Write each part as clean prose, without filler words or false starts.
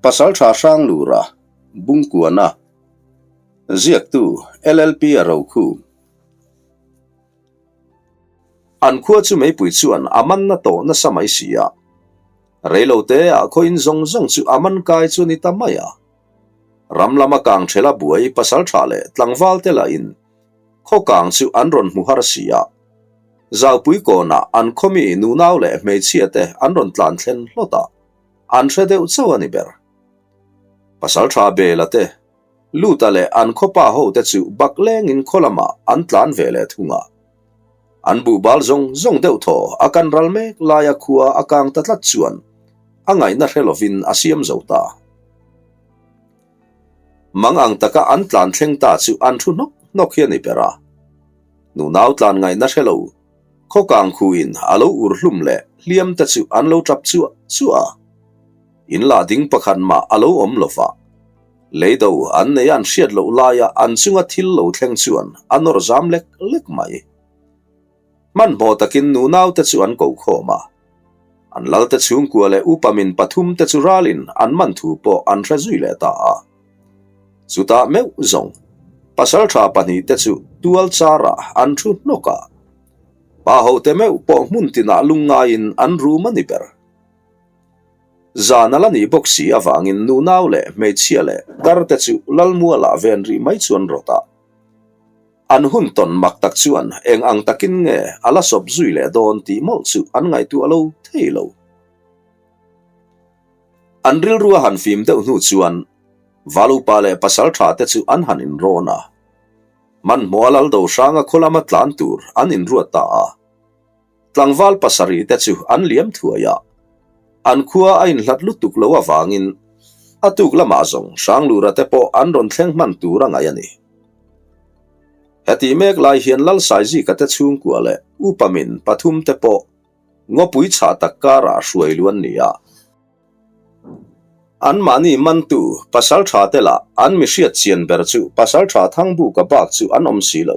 Pasaltha Hranglura, Bungkuana, Ziaktu, LLP a rokhum. An khua chu meipui chuan a man na tawh nasa mai si a. Reilote ah khawiin zawng zawng chu a man kai chu a ni ta mai a. Ram lama kang thela buai pasaltha leh tlangval te lahin khaw kang chu an rawn hmu har si a. Zaupui kawnah an khawmi nunau leh hmeichhia te an rawn tlan thlen hlawt a, an hre deuh chauh a ni ber. Pasaltha Bela te Luta leh an khawpa ho te chu bak lengin khaw lamah an tlan ve leh thung a. An buhbal zawng zawng deuh thaw a kan ral mek laia khua a kang ta tlat chuan a ngaihna hre lovin a siam zo ta. Mang ang taka an tlan thleng ta chu an thu hnawk hnawk hi a ni ber a. Nunau tlan ngaihna hre lo khaw kang khuin a lo ur hlum leh hliam te chu an lo tap chuah chuah a. In lah ding pakhat mah a lo awm lo va. Leido an nei an hriat loh laia an chunga thil lo thleng chuan a nawr zam lek lek mai. Hmanhmawh takin nunaute chu an ko khawm a. An lalte chhungkua leh upamin pathumte chu ralin an man thu pawh an hre zui leh ta a. Chutah meuh zawng pasaltha pahnihte chu tual charah an thu hnawk a. Pa hote meuh pawh hmun tinah lungngaiin an rum a ni ber. Zan a la nih bawk si avangin nunau leh hmeichhia leh tar te chu Lalmualah ven rih mai chuan rawt a. An hun tawn mak tak chuan eng ang takin nge a la sawp zui leh dawn tih mawlh chu an ngaihtuah lo thei lo. An rilru a han fim deuh hnu chuan Valupa leh Pasaltha te chu an han inrawn a. Hmanhmawh a Laldo hranga khaw lama tlan tur an inruat ta a. Tlangval pasarih te chu an liam thuai a, an khua a inhlat lutuk lo avangin a tuk lamah zawng Hranglura te pawh an rawn thleng hman tur a ngaih a ni. Hetih mek lai hian Lalsaizika te chhungkua leh Upamin pathum te pawh ngawpui chhah tak karah hruai lu an ni a. Anmahni mantu pasaltha te lah an mi hriat chian ber chu pasaltha Thangbuka bak chu an awm si lo.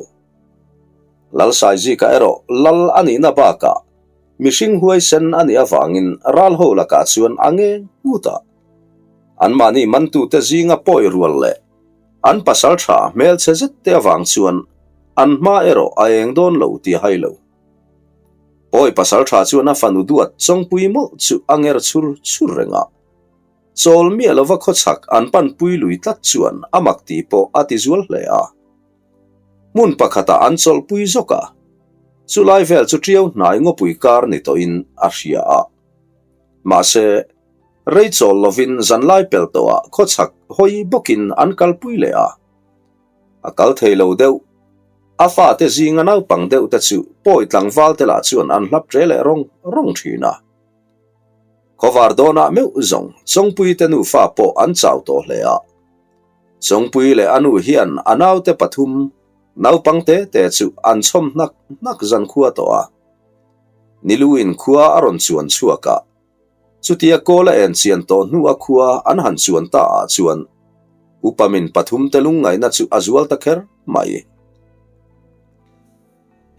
Lalsaizika erawh lal a nihna bakah mihring huaisen a nih avangin ral ho lakah chuan a ngeng ngut a. Anmahni mantute zinga pawi rual leh an pasaltha hmelchhe zet te avang chuan an hma erawh a eng dawn lo tih a hai lo. Pawi pasaltha chuan a fanu duat chawngpui mawlh chu a nger chhur chhur reng a. Chawl miah lova khawchhak an panpui lui tlat chuan a mak tih pawh a ti zual hle a. Hmun pakhatah an chawlhpui zawk a, chulai vel chu ṭiau hnai ngawpui kar ni tawhin a hria a. Mahse, rei chawl lovin zanlai pel tawhah khawchhak hawi bawkin an kalpui leh a. A kal thei lo deuh. A fate zinga naupang deuh te chu pawi tlangval te lah chuan an hlap ṭe leh rawng rawng ṭhin a. Khawvar dawnah meuh zawng Chawngpui te nufa pawh an chau tawh hle a. Chawngpui leh a nu hian a naute pathum naupang te te chu an chhawm hnak hnak zan khua tawh a. Niluin khua a rawn chuan chhuak a. Chutia kawl a en chian tawh hnu a khua an han chuan ta ah chuan Upamin pathum te lungngaihna chu a zual ta kher mai.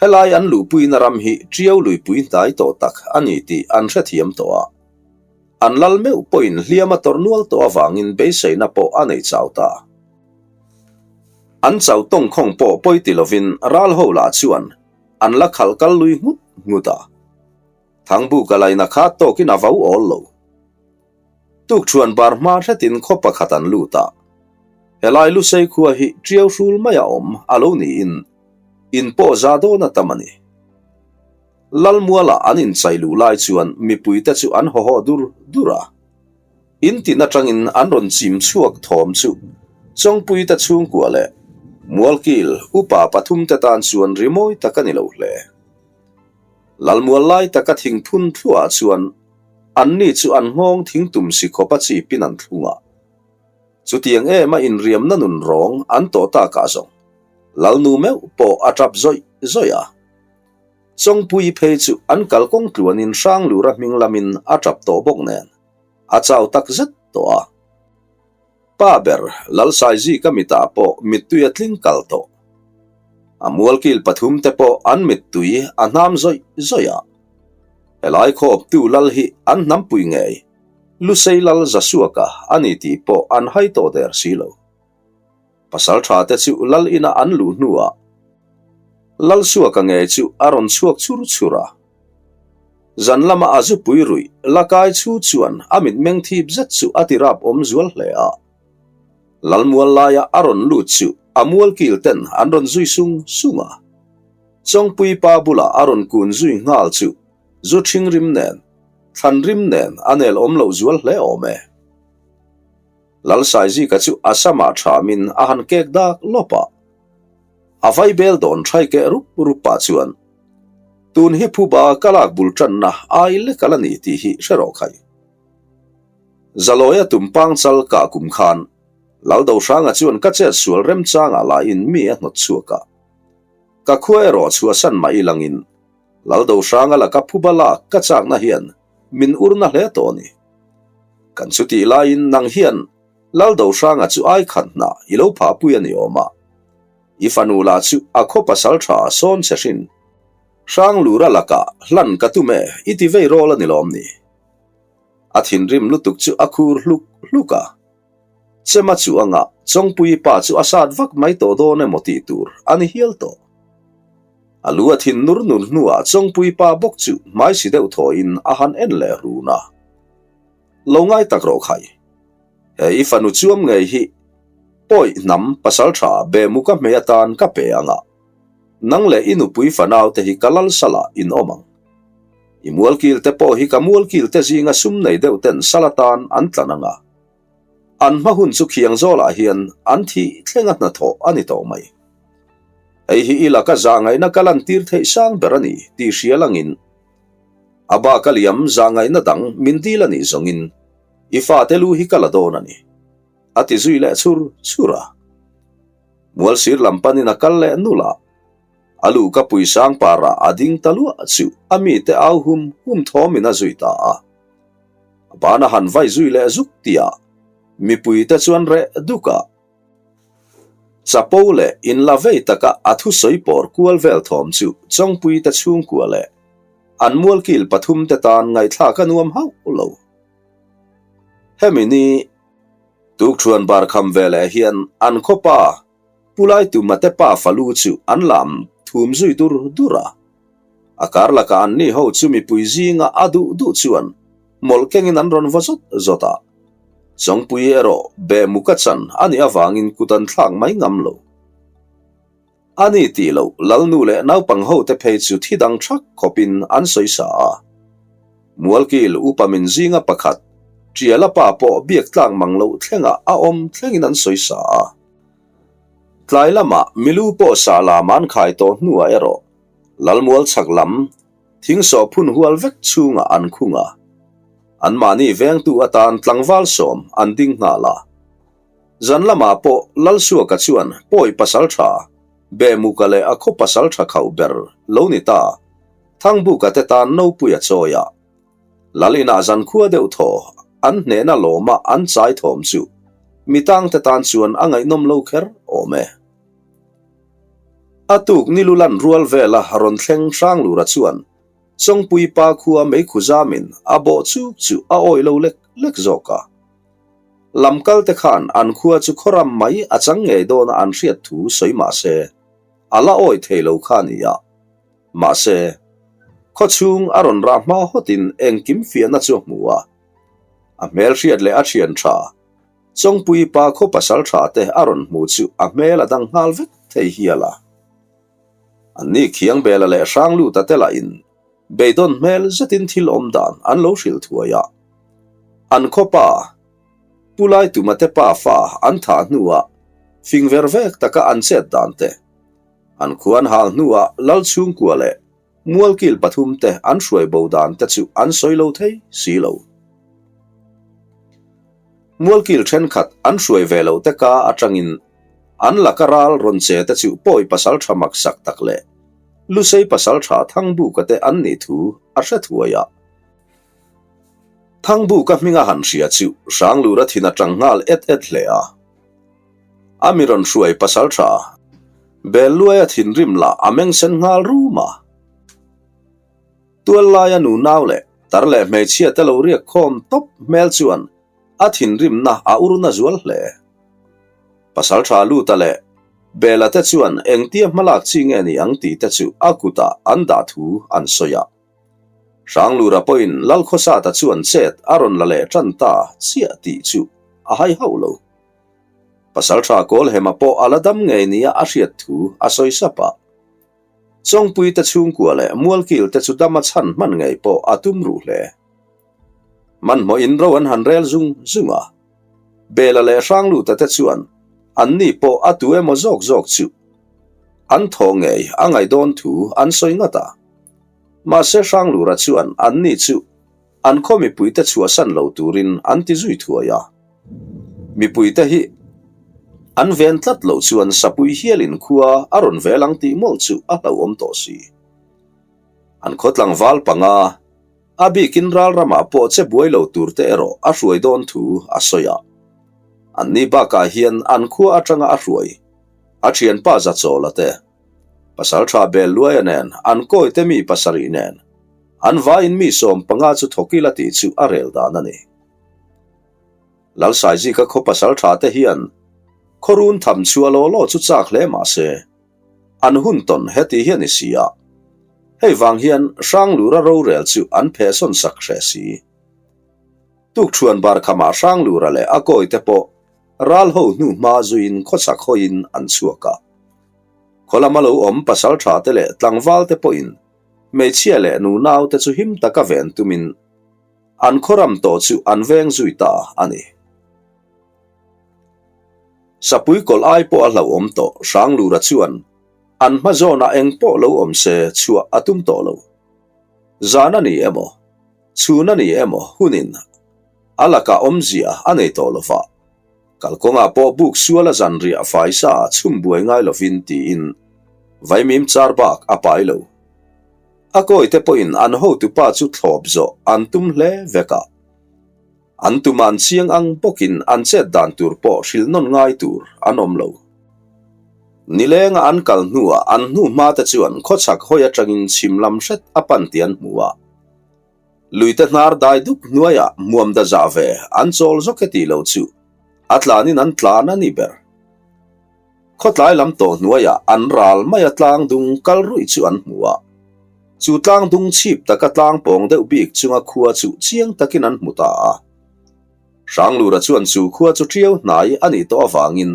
Helai an luhpuina ram hi Ṭiau luipui hnai tawh tak a ni tih an hrethiam tawh a. An lal meuh pawhin hliam a tawrh nual tawh avangin beiseina pawh a nei chau ta. An chau tawngkhawng pawh pawi ti lovin ral ho lah chuan an la khalh kal lui nghut nghut a. Thangbuka laina kha tawkin a vau awl lo. Tukṭhuan bar hma hretin khaw pakhat an lut a. Helai Lusei khua hi ṭiau hrul mai a awm a lo niin in pawh za dawn a tam a ni. Lalmuala an inchai luh lai chuan mipuite chu an haw haw dur dur a. In tin atangin an rawn chim chhuak thawm chu Chawngpuite chhungkua leh Mualkil upa pathumte tan chuan rimawi tak a ni lo hle. Lalmual lai taka thing phun thluah chuan anni chu an nghawng thing tum si khawp a chipin an thlung a. Chutiang em a inriamna nun rawng an tawh takah zawng Lalnu meuh pawh a tap zawih zawih a. Chawngpui phei chu an kalkawng tluanin Hranglura hming lamin a tap tawh bawk nen a chau tak zet tawh a. Pa ber Lalsaizika mitah pawh mittui a tling kal tawh. A mualkil pathum te pawh an mittui a hnam zawih zawih a. Helai khawptu lal hi an hnampui ngei. Lusei Lal Zasuaka a ni tih pawh an hai tawh der si lo. Pasalṭha te chu Lal ina an luh hnuah Lal Suaka ngei chu a rawn chhuak chur chur a. Zan lama a zupui ruih la kai chu chuan a mitmeng thip zet chu a ti rap awm zual hle a. Lalmual laia a rawn lut chu a mual kil ten an rawn zui sung sung a. Chawngpui pa bulah a rawn kun zui nghal chu zu ṭhing rim nen, thlan rim nen a nel awm loh zual hle awm e. Lalsaizika chu a samah ṭhamin a han kek dak lawp a. A vaibel dawn ṭhai keh rup rup pah chuan, Tun hi phuba ka lak bul ṭanna ai lek a la ni tih hi hre rawh khai. Zalawia tumpang chal kah kum khan Laldohranga chuan ka chet sual remchangah lahin mi a hnawt chhuak a. Ka khua erawh chhuahsan mah ilangin Laldohranga laka phuba lak ka chakna hian min urna hle tawh a ni. Kan chutih laiin nang hian Laldohranga chu ai khat hna i lo phahpui a ni awm a. I fanu lah chu a khaw pasal tha sawn che hrin. Hranglura lakah hlan ka tum e i ti vei rawl a ni lawm ni? A thinrim lutuk chu a khur hluk hluk a. Chema chu anga Chawngpuii pa chu a sat vak mai tawh dawn emaw tih tur a ni hial tawh. A lu a thin nur nur hnuah Chawngpuii pa bawk chu hmaisi deuh thawiin a han en leh run a. Lo ngai tak rawh khai. He i fanu chuam ngei hi pawi hnam pasal tha be mu ka hmei atan ka pe anga nang leh i nupui fanau te hi ka lal salah in awm ang. I mualkil te pawh hi ka mualkil te zinga sum nei deuh ten sal atan an tlan anga an hma hun chu khiang zawlah hian an thih thlenga hnathawh a ni tawh mai. Hei hi i laka zahngaihna ka lantir theih sang ber a ni tih hria langin A bak a liam zahngaihna dang min dil a nih zawngin i fate lu hi ka la dawn a ni, a ti zui leh chhur chhur a. Mualsir lam panin a kal leh nul a, a lu ka pui sang parah a ding ta luah chu a mite au hum hum thawmin a zui ta a. A ban a han vai zui leh zuk tihah mipuite chuan reh duk a. Chapo leh inla vei taka a thusawi pawr kual vel thawm chu Chawngpuite chhungkua leh an mualkil pathumte tan ngaihthlak a nuam hauh lo. Hemi ni tukthuan bar kham ve leh hian an khawpa Pulai Tumate pa falu chu an lam thum zui dur dur a. A kar lakah an ni ho chu mipui zinga a duh duh chuan mawlh kengin an rawn va zawt zawt a. Chawngpui erawh be muka chan a nih avangin kut an thlak mai ngam lo. A ni tih loh Lalnu leh naupang hote phei chu thi dang thak khawpin an sawi sa a. Mualkil upa min zinga pakhat Ṭiala pa pawh biak tlak mang loh thlengah a awm thlengin an sawi sa a. Tlai lamah milu pawh sa lam an khai tawh hnuah erawh Lalmual chhak lam Thing sawh phun hual vek chhungah an khung a, anmahni vengtu atan tlangval sawm an ding nghal a. Zan lamah pawh Lalsuaka chuan pawi pasal tha, Behmuka leh a khaw pasal tha khauh ber lo ni ta, Thangbuka te tan nopui a chawi a. Lal inah zankhua deuh thaw an hnehna lawma an chai thawm chu mitangte tan chuan a ngaihnawm lo kher awm e. A tuk ni lulan rual vela rawn thleng Hranglura chuan Chawngpui pa khua meikhu zamin a bawh chuk chu a awih lo lek lek zawk a. Lamkal te khan an khua chu khawram mai a chang ngei dawna an hriat thu sawi mah se, a la awih thei lo kha a ni a. Mahse, khaw chhung a rawn rah hma hawtin engkim fiahna chu a hmu a. A hmelhriat leh a thian tha Chawngpui pa khaw pasal tha te a rawn hmu chu a hmel a dang nghal vek thei hial a. Anni Khiangbela leh Hrangluta te lahin beidawn hmel zetin thil awm dan an lo hrilh thuai a. An khaw pa Pu Laituma te pa fa an thah hnuah fing ver vek taka an chet dan te, an khuan hal hnuah Lal chhungkua leh Mualkil pathum te an hruai bo dan te chu an sawi lo thei si lo. Mualkil thenkhat an hruai ve loh te ka atangin an laka ral rawn che te chu pawi pasal tha mak sak tak leh Lusei pasal tha Thangbuka te an nih thu a hre thuai a. Thangbuka hminga han hria chu Hranglura thin atang nghal et et hle a. A mi rawn hruai pasal tha Belluaia thinrim lah a meng sen nghal rum a. Tual laia nu nau leh. Tar leh hmeichhia te lo riak khawm tawp hmel chuan a thinrimna a ur na zual hle. Pasaltha Luta leh Bela te chuan engtia hmalak chi nge ni ang tih te chu a kutah an dah thu an sawi a. Hranglura pawhin Lalkhawsata chuan chet a rawn la leh tan ta chiah tih chu a hai hauh lo. Pasaltha Kawlhema pawh a la dam ngei nia a hriat thu a sawi sap a. Chawngpui te chhungkua leh Mualkil te chu dam a chhan hman ngei pawh a tum ruh hle. Hmanhmawhin ro an han rel zung zung a. Bela leh Hrangluta te chuan anni pawh a tu emaw zawk zawk chu an thaw ngei a ngaih dawn thu an sawi ngat a. Mahse Hranglura chuan anni chu an khaw mipuite chhuahsan lo turin an ti zui thuai a. Mipuite hi an ven tlat loh chuan sapui hialin khua a rawn vel ang tih mawlh chu a hlauhawm tawh si. An khaw tlangval panga a bikin ral ramah pawh che buai lo turte erawh a hruai dawn thu a sawi a. Anni bakah hian an khua atanga a hruai a thianpa Zachawla te, Pasaltha Belluaia nen an kawite mi pasarih nen an vaiin mi 15 chu thawk ila tih chu a rel dan a ni. Lalsaizika khaw pasaltha te hian khawrun tham chhuah law law chu chak hle mah se, an hun tawn heti hian i si a, hei vang hian Hranglura rorel chu an phehsawn sak hreh si. Tukṭhuan barkhamah Hranglura leh a kawite pawh ral ho hnu hma zuiin khawchhak hawiin an chhuak a. Khaw lama lo awm pasaltha te leh tlangval te pawhin hmeichhia leh nunau te chu him taka ven tumin an khawram tawh chu an veng zui ta a ni. Sapui kawlh ai pawh a hlauhawm tawh Hranglura chuan an hma zawnah eng pawh lo awm se chhuah a tum tawh lo. Zan a ni emaw, chhun a ni emaw hunin a lakah awmzia a nei tawh lo va, kalkawngah pawh buk suala zanriah faisa chhum buai ngai lovin tiin vaimim char bak a pai lo. A kawite pawhin an hotupa chu thlawp zawh an tum hle vek a. An tum an chiang ang bawkin an chet dan tur pawh hrilh nawn ngai tur an awm lo. Nilenga an kal hnuah an hnu hmate chuan khawchhak hawi atangin chhim lam hret a pan tih an hmu a. Luite hnar dai duk hnuaiah hmuam da zah ve an chawl zawk e tih lo chu a tlanin an tlan a ni ber. Khawtlai lam tawh hnuaiah an ral maia tlang dung kal ruih chu an hmu a. Chu tlang dung chhip taka tlang pawng deuh bik chunga khua chu chiang takin an hmu ta a. Hranglura chuan chu khua chu ṭiau hnai a nih tawh avangin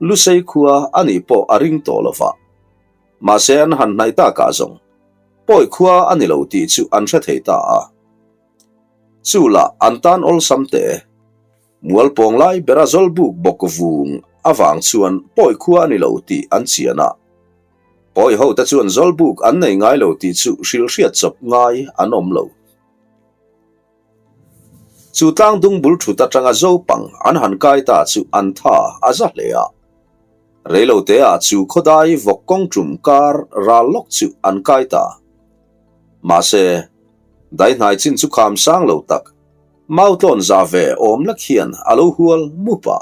Lusei khua a nih pawh a ring tawh lo va. Mahse an han hnaih takah zawng pawi khua a ni lo tih chu an hre thei ta a. Chu lah an tan awlsam teh e. Mual pawng lai bera zawlbuk bawk vung avang chuan pawi khua a ni lo tih an chian a. Pawi ho te chuan zawlbuk an nei ngai lo tih chu hrilhhriat chawp ngai an awm lo. Chu tlang dung bul thut atanga Zopang an han kai ta chu an tha a za hle a. Reilo te ah chu khawdai vawk kawng tum kar ral lawk chu an kai ta. Mahse, daihnai chin chu kham sang lo tak, mautlawn za ve awm lek hian a lo hual mup a.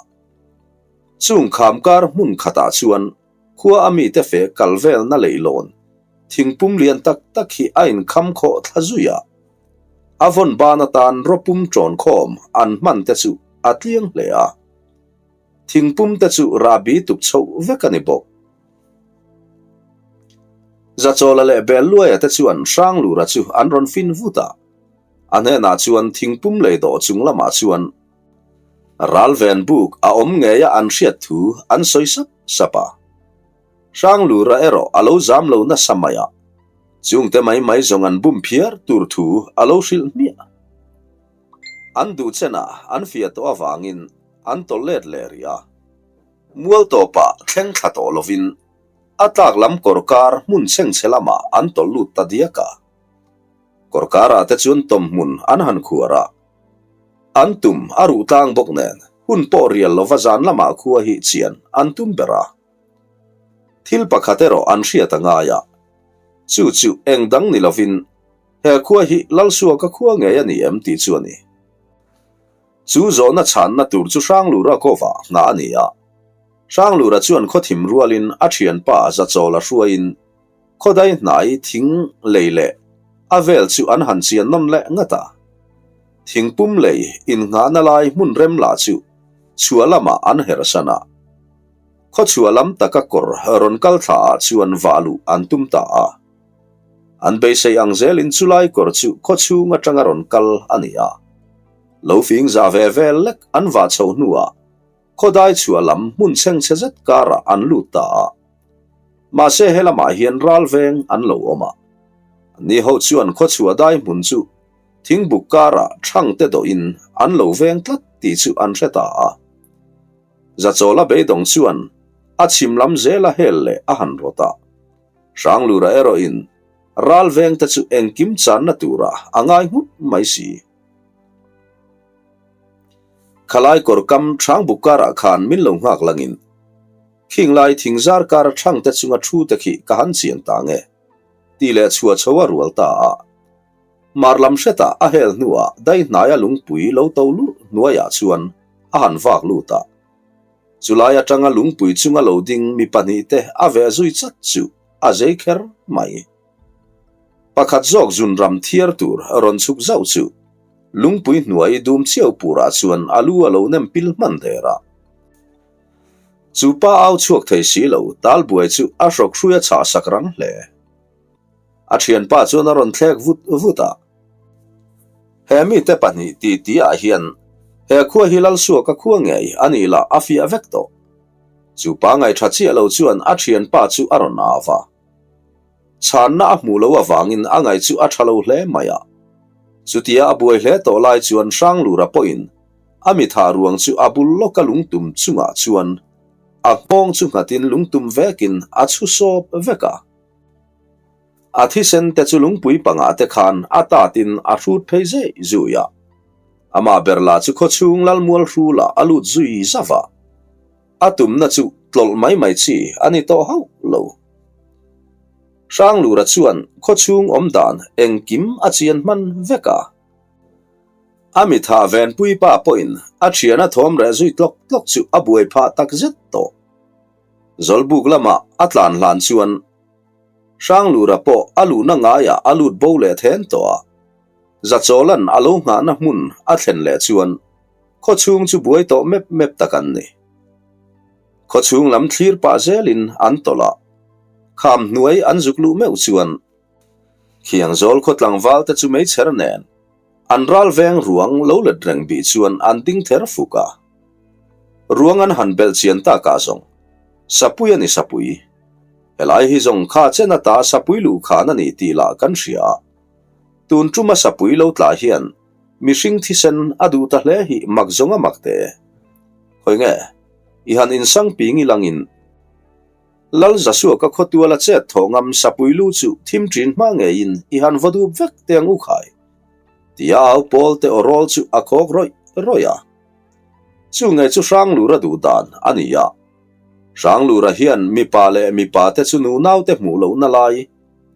Chung kham kar hmun khatah chuan khua a mite fe kal velna leihlawn thingpum lian tak tak hi a inkham khawh thla zui a. A vawn ban atan rawpum ṭawn khawm an hman te chu a tliang hle a. Thingpum te chu rahbi tuk chhoh vek a ni bawk. Zachawla leh Belluaia te chuan Hranglura chu an rawn fin vut a. A hnenah chuan thingpum lei dawh chung lamah chuan ralven buk a awm ngei a an hriat thu an sawi sap sap a. Hranglura erawh a lo zam lo nasa mai a, chungte mai mai zawng an bum phiar tur thu a lo hrilh hmiah. An duh chenah an fiah tawh avangin an tawlh let leh rih a. Mual tawpah thleng thla tawh lovin a tlak lam kawr kar hmun chhengchhe lamah an tawlh lut ta diak a. Kawr karah te chuan tawmhmun an han khuar a. An tum a ruh tlang bawk nen hun pawh rial lova zan lamah khua hi chian an tum ber a. Thil pakhat erawh an hriat a ngai a, chu chu eng dang ni lovin he khua hi Lalsuaka khua ngei a ni em tih chu a ni. Chu zawhna chhanna tur chu Hranglura kawva nghah a ni a. Hranglura chuan khawthim rualin a thianpa Zachawla hruaiin khawdai hnai thing lei leh. A vel chu an han chian nawn leh ngat a. Thingpum lei innghahna lai hmun rem lah chu chhuah lamah an hersan a. Khaw chhuah lam taka kawr rawn kal thla ah chuan vah luh an tum ta a. An beisei ang zelin chulai kawr chu khaw chhung atanga rawn kal a ni a. Lo fing za ve vel lek an vah chhoh hnuah khawdai chhuah lam hmun chhengchhe zet karah an lut ta a. Mahse he lamah hian ral veng an lo awm a. Ni ho chuan khaw chhuah dai hmun chu thingbuk karah thangte dawhin an lo veng tlat tih chu an hre ta a. Zachawla beidawng chuan a chhim lam zela hel leh a han rawt a. Hranglura erawhin ral vengte chu engkim channa turah a ngai nghut mai si. Khalai kawr kam Hrangbuk karah khan min lo nghak langin Khinglai thingzar kara thangte chunga thu te khi ka han chian ta nge tih leh chhuah chho a rual ta a. Mar lam hretah a hel hnuah daihnaia lungpui lo to lurh hnuaiah chuan a han vak lut a. Chulai atanga lungpui chunga lo ding mi pahnihte a veh zui chat chu a zei kher mai. Pakhat zawk zun ram thiar tur rawn chhuk zauh chu lungpui hnuai dum chiau purah chuan a lu a lo nem pil hman der a. Chu pa au chhuak thei si lo tal buai chu a hrawk hrui a chhah sak rang hle. A thianpa chuan a rawn thlek vut vut a. He mite pahnih ti ti ah hian he khua hi Lalsuaka khua ngei a nih lah a fiah vek tawh. Chu pa ngaihṭha chiah lo chuan a thianpa chu a rawn au a. Chhanna a hmuh loh avangin a ngaih chu a ṭha lo hle mai a. Chutia a buai hle tawh lai chuan Hranglura pawhin a mitha ruang chu a bul lawka lungtum chungah chuan a nghawng chu nghatin lungtum vekin a chhu sawp vek a. A thisen te chu lungpui pangah te khan a tatin a hrut phei zui zui a. Amah ber lah chu khawchhung lalmual hrulah a lut zui zauh a. A tumna chu tlawlh mai mai chi a ni tawh hauh lo. Hranglura chuan khawchhung awm dan engkim a chian hman vek a. A mitha venpui pa pawhin a thian a thawm reh zui tlawk tlawk chu a buai phah tak zet tawh. Zawlbuk lamah a tlan hlan chuan Hranglura pawh a luhna ngaiah a lut bo leh then tawh a. Zachawlan a lo nghahna hmun a thlen leh chuan khawchhung chu buai tawh mep mep tak an ni. Khawchhung lam thlir pah zelin an tawlh a, kham hnuai an zuk luh meuh chuan Khiangzawl khaw tlangval te chu meichher nen an ral veng ruang lo let reng bih chuan an ding ther fuk a. Ruang an han belh chian takah zawng Sapui a ni Sapui. Helai hi zawng kha chen ata Sapui luh khan a ni tih lah kan hria a. Tun tuma Sapui lo tla hian mihring thisen a duh ta hle hi mak zawng a mak teh e. Khawi nge? I han insang ping i langin Lal Zasuaka khawtuala chet thaw ngam Sapui lu chu thim ṭin hma ngeiin i han vaw dup vek teh ang u khai. Tia au pawl te aw rawl chu a khawk rawih rawih a. Chu nge chu Hranglura duh dan a ni a. Hranglura hian mipa leh mipa te chu nunaute hmuh lohna lai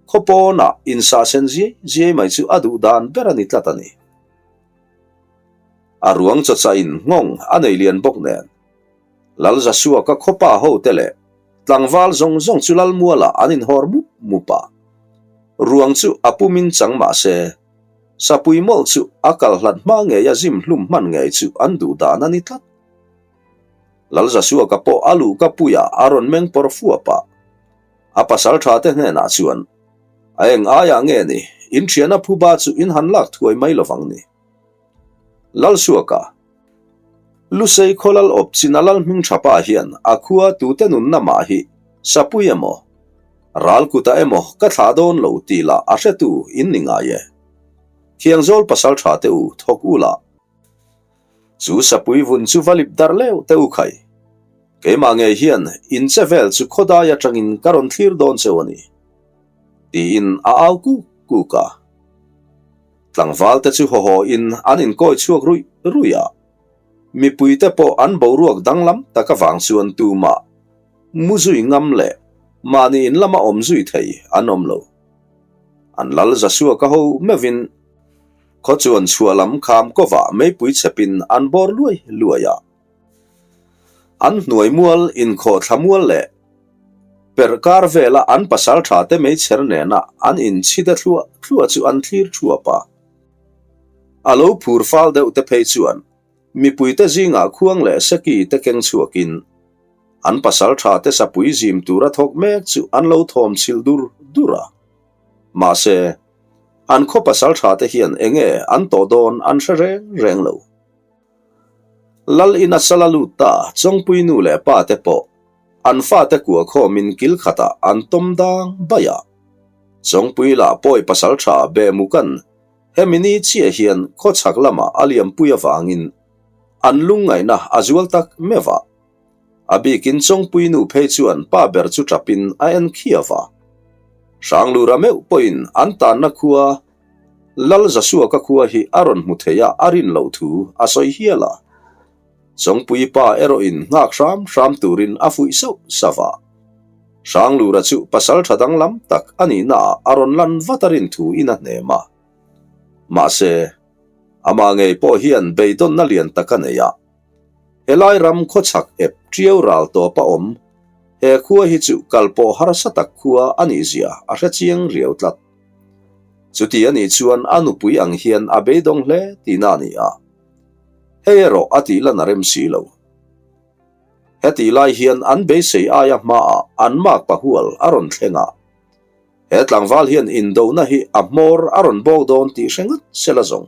khaw pawnah insahsen ziai ziai mai chu a duh dan ber a ni tlat a ni. A ruang chawchah in nghawng a nei lian bawk nen. Lal Zasuaka khawpa hote leh tlangval zawng zawng chu Lalmualah an inhawr mup mup a. Ruang chu a pumin chang mah se, Sapui mawlh chu a kal hlat hma ngei a zim hlum hman ngei chu an duh dan a ni tlat. Lal Zasuaka pawh a luhka puiah a rawn meng pawr fuap a. A pasal tha te hnenah chuan, A eng aiah nge ni, in thiana phuba chu in han lak thuai mai lovang ni. Lalsuaka. Lusei khawlal awp chin a lal hming tha pa hian a khua tute nunna mah hi Sapui emaw, ral kutah emaw ka thlah dawn lo tih lah a hretu in ni ngai e. Thiangzawl pasal tha te u thawk u lah. Chu Sapui vun chu va lip darh leuh teh u khai. Keimah ngei hian in che vel chu khawdai atangin ka rawn thlir dawn cheu a ni. Tiin a au kuk kuk a. Tlangval te chu haw haw in an inkawi chhuak ruih ruih a, mipui te pawh an boruak danglam tak avang chuan tumah mu zui ngam leh mahni in lama awm zui thei an awm lo. An lal Zasua ka ho meuhin khaw chuan chhuah lam kham kawvah meipui chhepin an bawr luai luai a. An hnuai mual inkhawh thla mual leh. Perh kar vela an pasaltha te meichher nena an inchhi ta thluah thluah chu an thlir thuap a. A lo phur fal deuh te phei chuan mipuite zingah khuang leh seki te keng chhuakin an pasaltha te sapui zim tura thawk mek chu an lo thawm chhilh dur dur a. Mahse, an khaw pasaltha te hian enge an tawh dawn an hre reng reng lo. Lal ina sala lut ta Chawngpui nu leh pa te pawh an fate kua khawmin kil khatah an tawm dang baih a. Chawngpui lah pawi pasaltha be mukan hemi ni chiah hian khawchhak lamah a liampui avangin an lungngaihna a zual tak meuh a. A bikin Chawngpui nu phei chuan pa ber chu tapin a en khiau a. Hranglura meuh pawhin an tanna khua Lal Zasuaka khua hi a rawn hmu thei a, a rin loh thu a sawi hial a. Chawngpui pa erawhin nghak hram hram turin a fuih sauh sauh a. Hranglura chu pasal tha danglam tak a nihnaah a rawn lan vat a rin thu in a hnem a. Mahse, amah ngei pawh hian beidawnna lian tak a nei a. Helai ram khawchhak ep ṭiau ral tawp a awm, he khua hi chu kal pawh harsa tak khua a nih zia a hre chiang riau tlat. Chuti a nih chuan a nupui ang hian a beidawng hle tihna a ni a. Hei erawh a tih lan a rem si lo. Hetih lai hian an beisei aia hmaah an mak pahual a rawn thleng a. He tlangval hian indona hi a hmawr a rawn bawk dawn tih hre ngat sela zawng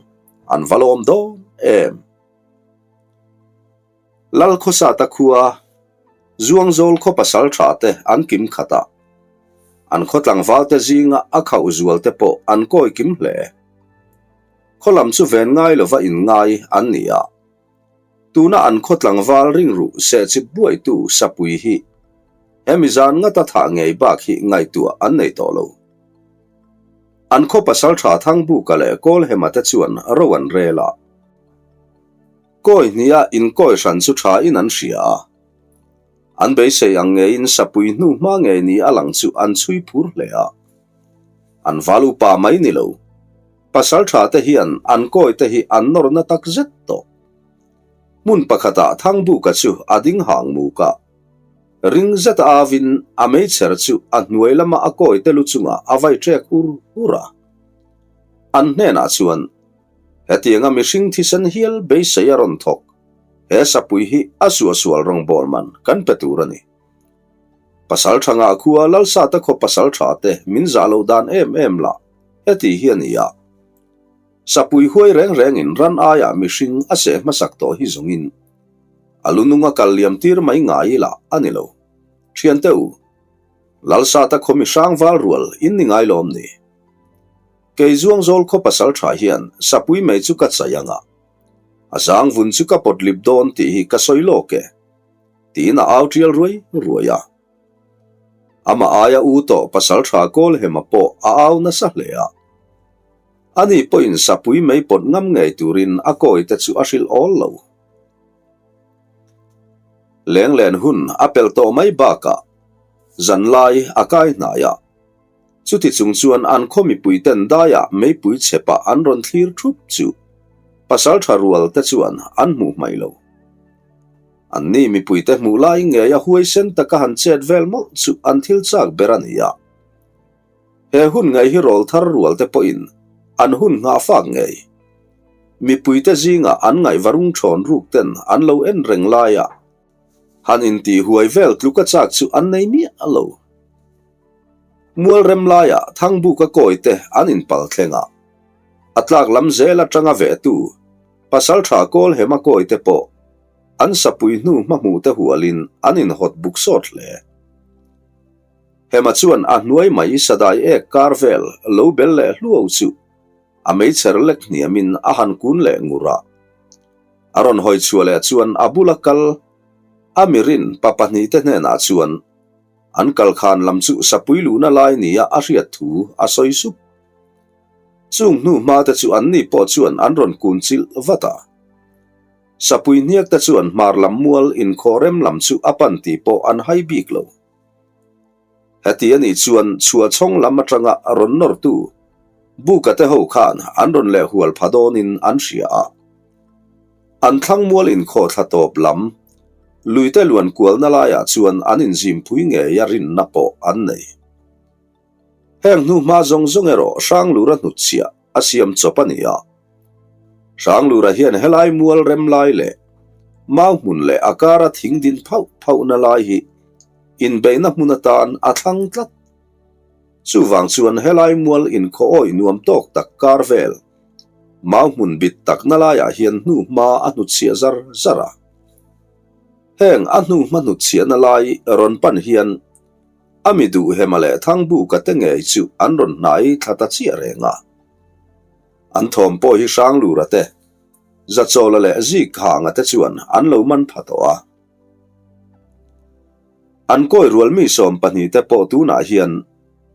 an va lawm dawn em. Lalkhawsata khua Zuangzawl khaw pasal tha te an kim khat a, an khaw tlangval te zinga a khauh zual te pawh an kawi kim hle. Khaw lam chu ven ngai lova inngai an ni a, tuna an khaw tlangval ringruh sehchip buaitu Sapui hi hemi zan ngata thah ngei bak hi ngaihtuah an nei tawh lo. An khaw pasal tha Thangbuka leh Kawlhema te chuan ro an rel a. Kawi hniha inkawi hran chu tha in an hria a. An beisei ang ngeiin sapui hnu hma ngei ni a lang chu an chhui phur hle a. An val upa mai ni lo. Pasal tha te hian an kawi te hi an nawr na tak zet tawh. Hmun pakhatah Thangbuka chu a ding hang muk a. Ring zet a avin a meichher chu a hnuai lama a kawi te lu chungah a vai ṭek ur ur a. An hnenah chuan Hetianga mihring thisen hial beisei a rawn thawk. He sapui hi a suahsual rawngbâwl man kan pe tur a ni. Pasal tha ngah khua Lalsata khaw pasal tha te min zah loh dan em em lah heti hi a ni a. Sapui huai reng rengin ran aiah mihring a seh hmasak tawh hi zawngin a lu nunga kal liam tir mai ngai lah a ni lo. Thiante u, Lalsata khaw mihrang val rual in ni ngai lawm ni? Kei Zuangzawl khaw pasal tha hian sapui mai chu ka chai ang a, a zang vun chu ka pawt lip dawn tih hi ka sawi lawk e, tiin a au tial ruai ruai a. Amah aia u tawh pasal tha Kawlhema pawh a au nasa hle a. Ani pawhin sapui mai pawt ngam ngei turin a kawi te chu a hrilh awl lo. Lenglen hun a pel tawh mai bakah zanlai a kai hnai a. Chuti chung chuan an khaw mipuiten daiah meipui chhepah an rawn thlir thup chu pasaltha rual te chuan an hmuh hmaih lo. Anni mipuite hmuh lai ngei a huaisen taka han chet vel mawlh chu an thil chak ber a ni a. He hun ngei hi rawl thar rual te pawhin an hun nghah fak ngei. Mipuite zingah an ngaihvarung thawn ruk ten an lo en reng laiah Han intih huai vel tluk a chak chu an nei miah lo. Mual rem laiah Thangbuka kawi te an inpal thleng a. A tlak lam zel atanga vehtu Pasaltha Kawlhema kawi te pawh an sapui hnu hmahmuh te hualin an inhawt buk sawt hle. Hema chuan a hnuai mai sadai ek kar vel lo bel leh hluau chu a meichher lek hniamin a han kun leh ngur a. A rawn hawi chhuah leh chuan a bula kal a mirin pa pahnihte hnenah chuan an kalkhan lam chu sapui luhna lai nia a hriat thu a sawi sup. Chung hnu hma te chu anni pawh chuan an rawn kun chilh vat a. Sapui hniak te chuan hmar lam mual inkhawh rem lam chu a pan tih pawh an hai bik lo. Heti a nih chuan chhuahchhawng lam atanga rawn nawrtu Buka te ho khan an rawn leh hual pha dawnin an hria a. An thlangmual inkhawh thla tawp lam. Luite luan kualna laiah chuan an inzim pui ngei a rinna pawh an nei. Heng hnu hma zawng zawng erawh Hranglura hnutchhiah a siam chawp a ni a. Hranglura hian helai mual rem lai leh mau hmun leh a kara thing din phauh phauhna lai hi inbeihna hmun atan a thlang tlat. Chuvang chuan helai mual inkhaw awih nuam tawk tak kar vel mau hmun bit takna laiah hian hnu hma a hnutchhiah zar zar a. Heng a hnu hma hnutchhiahna lai rawn pan hian A mi duh Hema leh Thangbuka te ngei chu an rawn hnai thla ta chiah reng a. An thawm pawh hi Hranglura te, Zachawla leh Zikhanga te chuan an lo man pha tawh a. An kawi rual mi 12 te pawh tunah hian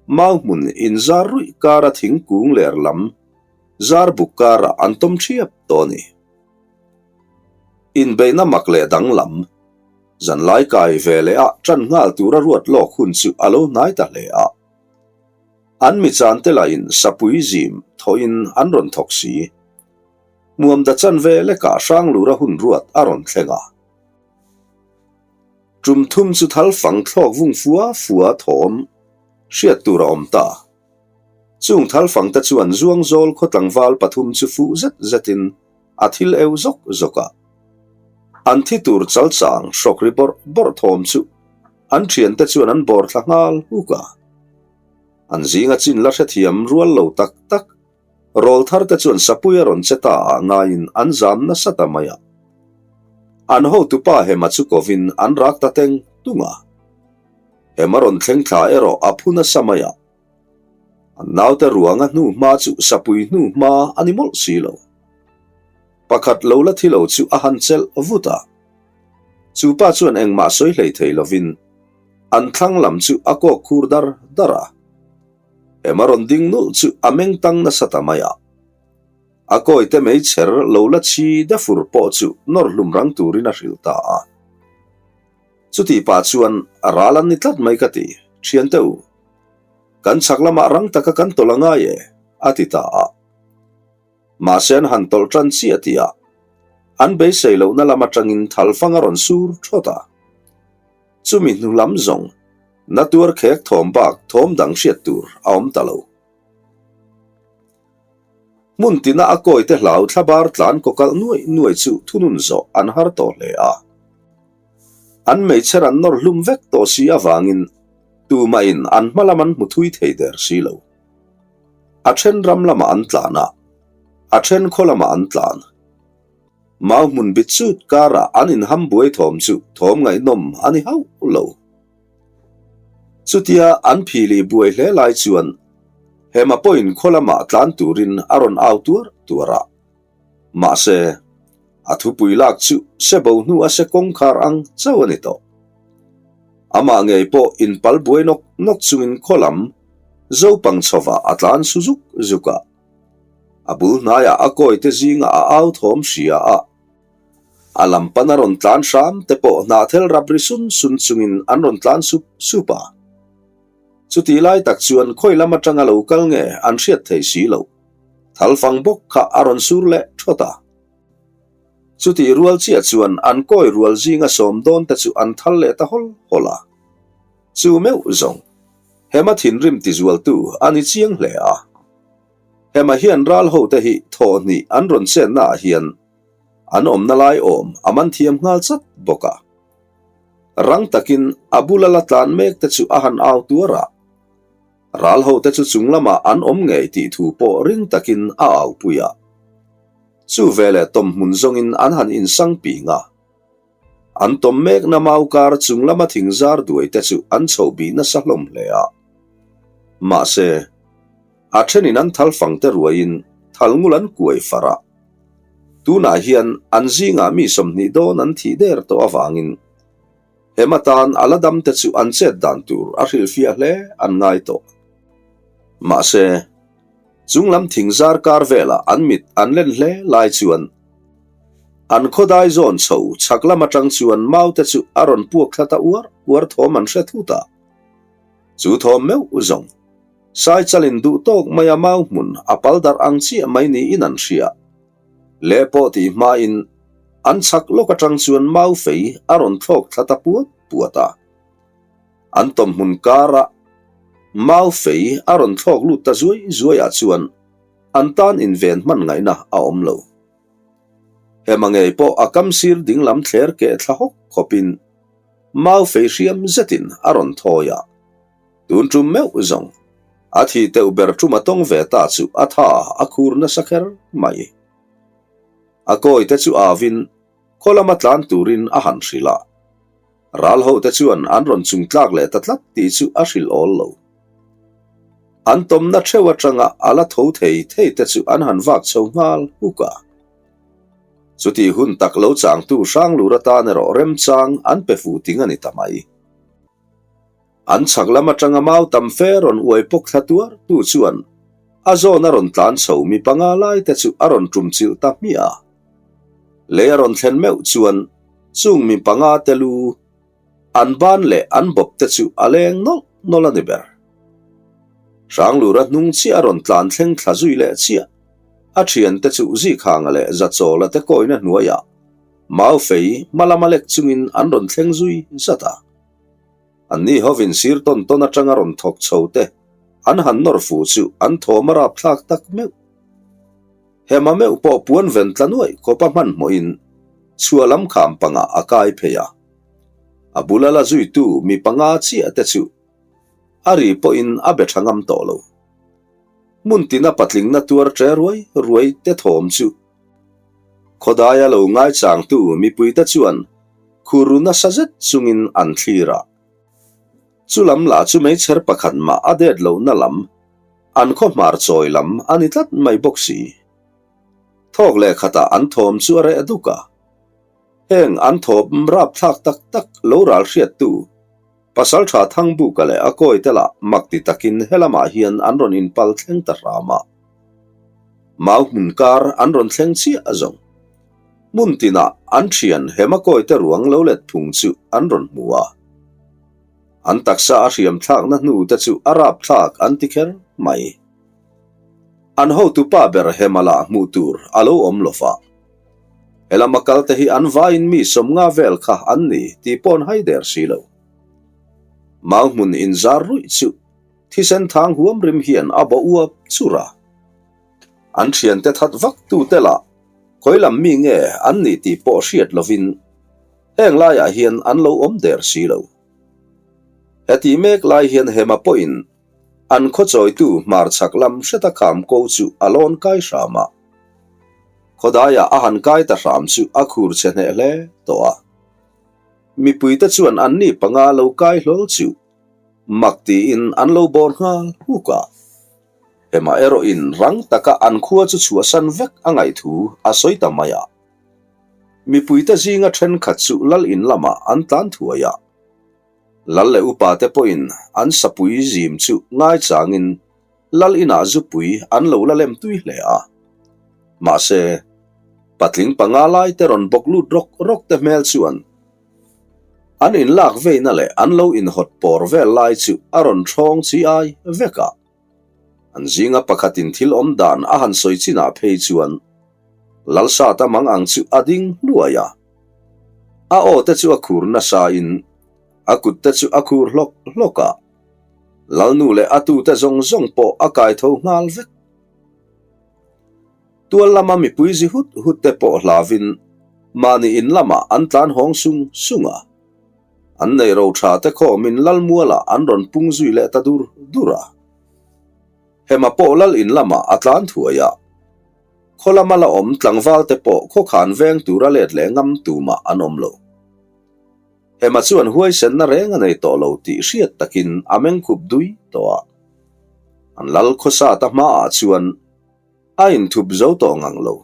mau hmun inzar ruih kara thingkung ler lam zar buk karah an tawm thiap tawh a ni. Inbeihna mak leh danglam. Zanlai kai ve leh a ṭan nghal tura ruat lawk hun chu a lo hnai ta hle a. An mi chan te lahin sapui zim thawhin an rawn thawk si. Hmuamda chan ve lekah Hranglura hun ruat a rawn thleng a. Ṭum thum chu thal fang thlawk vung fua fua thawm hriat tur a awm ta. Chung thal fang te chuan Zuangzawl khaw tlangval pathum chu fuh zet zetin a thil eu zawk zawk a. An thi tur chal chang hrawk ri bawrh bawrh thawm chu an thiante chuan an bawr thla nghal huk a. An zinga chin la hrethiam rual lo tak tak rawl thar te chuan sapui a rawn che ta ah ngaiin an zam nasa ta mai a. An hotupa Hema chu kovin an rak ta teng tung a. Hema rawn thleng thla erawh a phu nasa mai a. An naute ruanga hnu hma chu sapui hnu hma a ni mawlh si lo. Pakhat lo la thi lo chu a han chelh vut a. Chu pa chuan engmah sawi hlei thei lovin an thlang lam chu a kawk khur dar dar a. Ema rawn ding nulh chu a meng tang nasa ta mai a. A kawite mei chher lo la chhi de fur pawh chu nawr hlum rang turin a hrilh ta a. Chutih pah chuan a ral an ni tlat mai ka ti, thiante u. Kan chhak lamah rang taka kan tawlh a ngai e, a ti ta a. Mahse an han tawlh tan chiah tih ah an beisei lohna lam atangin thalfang a rawn sur thawt a. Chumi hnu lam zawng na tuar khek thawm bak thawm dang hriat tur a awm ta lo. Hmun tina a kawite hlau thlabar tlan kaw kalh nuai nuai chu thunun zawh an har tawh hle a. An hmeichher an nawr hlum vek tawh si avangin tumahin an hma lam an hmu thui thei der si lo. A then ram lamah an tlan a, a then khaw lamah an tlan. Mau hmun bit chut karah an inham buai thawm chu thawm ngaihnawm a ni hauh lo. Chutia an phili buai hle lai chuan Hema pawhin khaw lamah tlan turin a rawn au tuar tuar a. Mahse, a thupui lak chu se bo hnu a se kawngkhar ang chauh a ni tawh. Amah ngei pawh inpal buai nawk nawk chungin khaw lam Zopang chhovah a tlan su zuk zuk a. A bul hnaiah a kawite zingah a au thawm hria a. A lam pan a rawn tlan hram te pawh hnahthel rap ri sun sun chungin an rawn tlan sup sup a. Chutih lai tak chuan khawi lam atanga lo kal nge an hriat thei si lo. Thalfang bawk kha a rawn sur leh thawt a. Chutih rual chiah chuan an kawi rual zinga sawm dawn te chu an thal leh ta hawl hawl a. Chu meuh zawng, Hema thinrim tizualtu a ni chiang hle a. Hema hian ral ho te hi thawhhnih an rawn chenna ah hian an awmna lai awm a man thiam nghal chat bawk a. Rang takin a bula la tlan mek te chu a han au tuar a. Ral ho te chu chung lamah an awm ngei tih thu pawh ring takin a aupui a. Chu veleh tawm hmun zawngin an han insang ping a. An tawm mekna mau kar chung lama thing zar duai te chu an chhoh bih nasa hlawm hle a. Mahse, a thenin an thal fang te ruaiin thal ngul an kuai far a. Tunah hian an zingah mi 20 dawn an thih der tawh avangin Hema tan a la dam te chu an chet dan tur a hrilhfiah hle an ngai tawh. Mahse, chung lam thing zar kar velah an mit an len hle lai chuan an khawdai zawn chho chhak lam atang chuan mau te chu a rawn puak thla ta uar uar thawm an hre thut a. Chu thawm meuh zawng sai chalin duh tawk mai a mau hmun a pal darh ang chiah mai niin an hria. Leh pawh tih hmain. An chhak lawk atang chuan mau fei a rawn thlawk thla ta puat puat a. An tawmhmun kara mau fei a rawn thlawk lut ta zuai zuai ah chuan an tan inven hman ngaihna a awm lo. Hema ngei pawh a kam sir dinglam thler keh thla hawk khawpin mau fei hriam zetin a rawn thawi a. Tun tum meuh zawng a thi teuh ber tum a tawng ve ta chu a tha a khur nasa kher mai. A kawi te chu avin khaw lama tlan turin a han hrilh a. Ral ho te chuan an rawn chung tlak leh ta tlat tih chu a hrilh awl lo. An tawmna theuh atanga a la tho thei thei te chu an han vak chho nghal huk a. Chutih hun tak lo changtu Hranglur atan erawh remchang an pe fuh ting a ni ta mai. An chhak lam atanga mau tam fe rawn uai pawk thla tuar tu chuan a zawn a rawn tlan chho mi panga lai te chu a rawn tum chilh ta hmiah a. Lei a rawn thlen meuh chuan chung mi panga te lu an ban leh an bawp te chu a leng nawlh nawlh a ni ber. Hranglura hnung chiah a rawn tlan thleng thla zui leh chiah. A thian te chu Zikhanga leh Zachawla te kawina hnuaiah mau fei hma lama lek chungin an rawn thleng zui zat a. An ni hovin sir tawn tawn atanga rawn thawk chho te an han nawr fu chu an thawm a rapthlak tak meuh. Hema meuh pawh puan ven tla nuaih khawpa hmanhmawhin chhuah lam kham pangah a kai phei a. A bula la zuitu mi panga chiah te chu a ri pawhin a be tha ngam tawh lo. Hmun tina patlingna tuar tre ruai ruai te thawm chu khawdaia lo ngaichangtu mipuite chuan Khur nasa zet chungin an thlir a. Chu lam lah chu meichher pakhat mah a det lohna lam, an khaw hmar chawi lam a ni tlat mai bawk si. Thawk leh khatah an thawm chu a reh duk a. Heng an thawm rapthlak tak tak lo ral hriattu Pasaltha Thangbuka leh a kawite lah mak ti takin helamah hian an rawn inpal thleng ta hram a. Mau hmun kar an rawn thleng chiah zawng. Hmun tinah an thian Hema kawite ruang lo let phung chu an rawn hmu a. An taksa a hriam thlakna hnu te chu a rap thlak an ti kher mai. An hotupa ber Hema lah hmuh tur a lo awm lo va. Helama kal te hi an vaiin mi sawmnga vel kha an ni tih paw'n hai der si lo. Mau hmun inzar ruih chu thisen thang huam rim hian a bawh uap chur a. An thiante that vak tute lah khawi lam mi nge an nih tih pawh hriat lovin heng laiah hian an lo awm der si lo. Heti mek lai hian Hema pawhin an khaw chawitu hmarchhak lam hreta kham ko chu a lawn kai hram a. Khawdaiah a han kai ta hram chu a khur chhe hneh hle tawh a. Mipuite chuan anni panga lo kai hlawl chu mak tiin an lo bawr nghal huk a. Hema erawhin rang taka an khua chu chhuahsan vek a ngaih thu a sawi ta mai a. Mipuite zinga thenkhat chu lal in lamah an tlan thuai a. Lal leh upate pawhin an sapui zim chu ngaichangin lal inah zupui an lo la lem tui hle a. Mahse, patling panga laite rawn bawk lut rawk rawk te hmel chuan an inlak veina leh an lo inhawt pawr vel lai chu a rawn thawng chi ai vek a. An zinga pakhatin thil awm dan a han sawi chinah phei chuan Lalsata mang ang chu a ding hluai a. A aw te chu a khur nasain a kut te chu a khur hlawk hlawk a. Lalnu leh a tute zawng zawng pawh a kai tho nghal vek. Tual lama mipui zi hut hut te pawh hlavin mahni in lamah an tlan hawng sung sung a. An nei ro tha te khawmin lal mualah an rawn pung zui leh ta dur dur a. Hema pawh lal in lamah a tlan thuai a. Khaw lama la awm tlangval te pawh khawkhan veng tura let leh ngam tumah an awm lo. Hema chuan huaisenna reng a nei tawh lo tih hriat takin a meng khup dui tawh a. An lal khawsa ta hmaah chuan a inthup zo tawh ngang lo.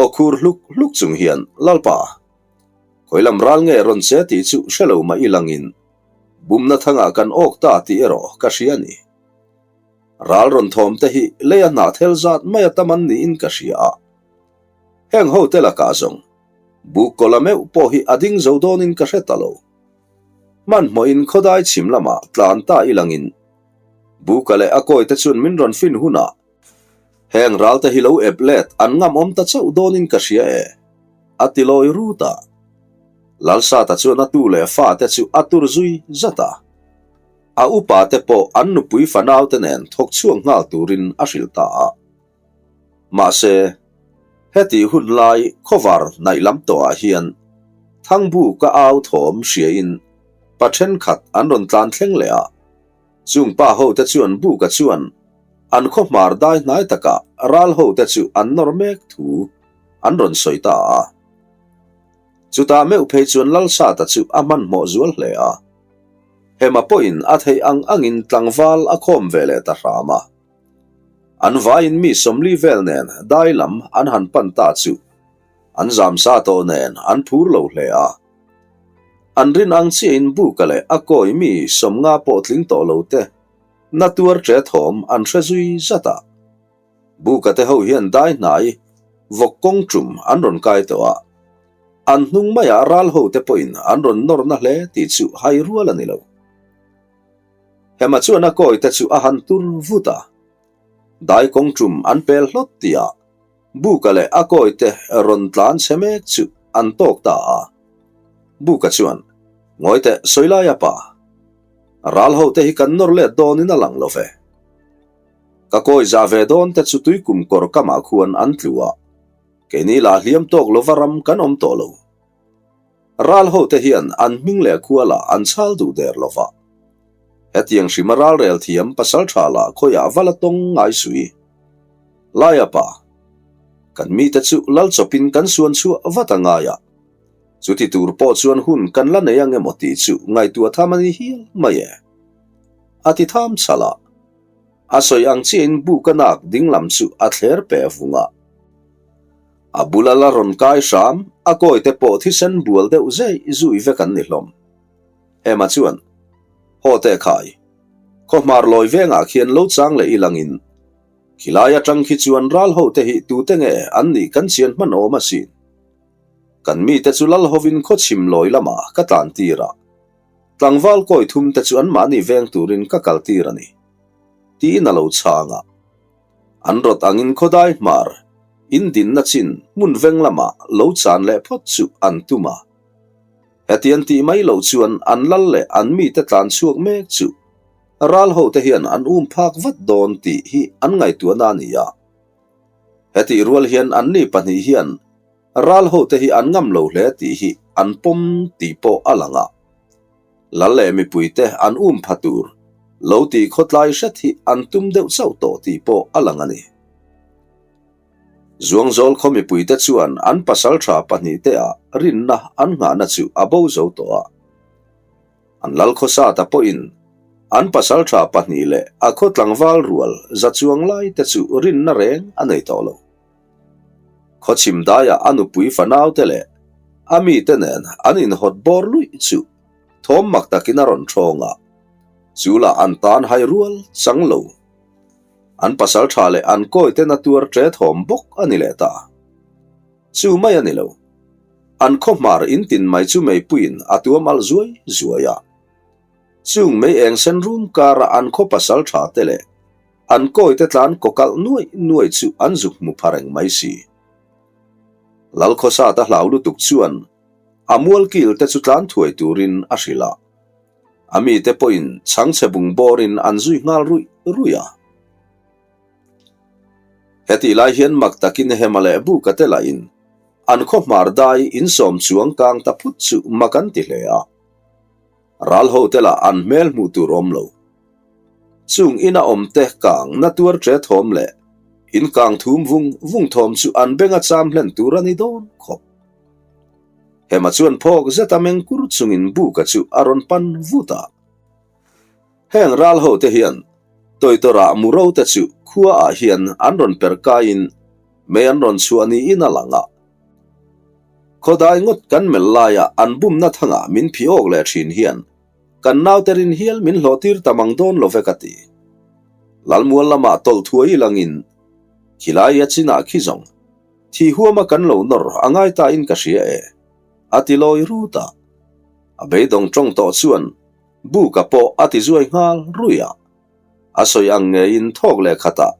Aw khur hluk hluk chung hian, Lalpa! Khawi lam ral nge rawn che tih chu hre lo mah i langin bumna thangah kan awk ta tih erawh ka hria a ni. Ral rawn thawm te hi lei a hnah thel zat mai a tam an niin ka hria a. Heng ho te lakah zawng buk kawla meuh pawh hi a ding zo dawnin ka hre ta lo. Hmanhmawhin khawdai chhim lamah tlan ta i langin buka leh a kawi te chuan min rawn fin hunah heng ral te hi lo ep let an ngam awm ta chauh dawnin ka hria e. a ti lawi rut a. Lalsata chuan a tu leh fate chu a tur zui zat a. A upa te pawh an nupui fanau te nen thawk chhuak nghal turin a hrilh ta a. Mahse, hetih hun lai khawvar hnaih lam tawhah hian Thangbu ka au thawm hriain pa thenkhat an rawn tlan thleng leh a. Chung pa hote chuan Buka chuan an khaw hmar dai hnai takah ral hote chu an nawr mek thu an rawn sawi ta a. Chutah meuh phei chuan Lalsata chu a hmanhmawh zual hle a. Hema pawhin a theih ang angin tlangval a khawm ve leh ta hram a. An vaiin mi 40 vel nen dai lam an han pan ta chu an zam sa tawh nen an phur lo hle a. An rin ang chiahin Buka leh a kawi mi 50 pawh tling tawh lo te na tuar ṭe thawm an hre zui zat a. Buka te ho hian dai hnai vawk kawng ṭum an rawn kai tawh a. An hnung maiah ral ho te pawhin an rawn nawr na hle tih chu hai rual a ni lo. Hema chuan a kawi te chu a han tur vut a. Dai kawng ṭum an pel hlawt tihah Buka leh a kawi te rawn tlan chhe mek chu an tawk ta a. Buka chuan, Ngawi teh Sawilaia pa, ral ho te hi kan nawr let dawnin a lang lo ve. Ka kawi za ve dawn te chu tuikum kawr kamah khuan an tlu a, keini lah hliam tawk lova ram kan awm tawh lo. Ral ho te hian an hming leh khua lah an chhal duh der lo va. Hetiang hrima ral rel thiam pasal tha lah khawiah va la tawng ngai sui. Laia pa, kan mite chu lal chawpin kan suan chhuah vat a ngai a. Chuti tur pawh chuan hun kan la nei ang emaw tih chu ngaihtuah tham a ni hial mai e. A ti tham chhal a. A sawi ang chiahin bu ka nak dinglam chu a thler peh vung a. A bula la rawn kai hram, a kawi te pawh thisen bual deuh zei zui vek an ni hlawm. Emma chuan, Haw teh khai, khaw hmar lawi vengah khian lo chang leh i langin, khilai atang khi chuan ral ho te hi tute nge an nih kan chian hman awm asin. Kan mite chu lal hovin khaw chhim lawi lamah ka tlan tir a, tlangval kawi thum te chu anmahni veng turin ka kal tir a ni, tiin a lo chhang a. An rawt angin khawdai hmar in dinna chin hmun veng lamah lo chan leh phawt chu an tum a. Hetiang tih mai loh chuan an lal leh an mite tlan chhuak mek chu ral hote hian an um phak vat dawn tih hi an ngaihtuahna a ni a. Hetih rual hian anni pahnih hian ral hote hi an ngam lo hle tih hi an pawm tih pawh a lang a. Lal leh mipuite an um pha tur lo tih khawtlai hret hi an tum deuh chauh tawh tih pawh a lang a ni. Zuangzawl khaw mipuite chuan an pasal tha pahnihte ah rinna an nghahna chu a bo zo tawh a. An lal khawsata pawhin an pasal tha pahnih leh a khaw tlangval rual za chuang lai te chu rinna reng a nei tawh lo. Khaw chhim daiah a nupui fanaute leh a mite nen an inhawt bawr luih chu thawm mak takin a rawn thawng a, chu lah an tan hai rual chang lo. An pasal tha leh an kawi ten a tuar ṭe thawm bawk a ni leh ta. Chu mai a ni lo. An khaw hmar in tin mai chu meipuiin a tuam alh zuai zuai a. Chung mei eng sen rum kara an khaw pasal tha te leh an kawi te tlan kaw kalh nuai nuai chu an zuk hmu pha reng mai si. Lalkhawsata hlau lutuk chuan a mualkil te chu tlan thuai turin a hrilh a. A mite pawhin chhangchhe bung bawrin an zui nghal ruih ruih a. Hetih lai hian mak takin Hema leh Buka te lahin an khaw hmar dai insawm chuang kang ta phut chu mak an ti hle a. Ral ho te lah an hmel hmuh tur awm lo. Chung ina awm te kang na tuar ṭe thawm leh in kang thum vung vung thawm chu an benga cham hlen tur a ni dawn khawp. Hema chuan phawk zeta meng kur chungin Buka chu a rawn pan vut a. Heng ral ho te hian Tawitawrah Muro te chu khua ah hian an rawn per kaiin mei an rawn chhuah niin a lang a. Khawdai ngawt kan melh laia an bumna thangah min phi awk leh thin hian kan naute rin hial min hlawh tir ta mang dawn lo ve ka ti. Lalmual lamah tawlh thuai langin khilai a chinah khi zawng thi huama kan lo nawr a ngai ta in ka hria e, a ti lawi rut a. A beidawng tawng tawh chuan Buka pawh a ti zuai nghal ruih a, a sawi ang ngeiin thawk leh khatah.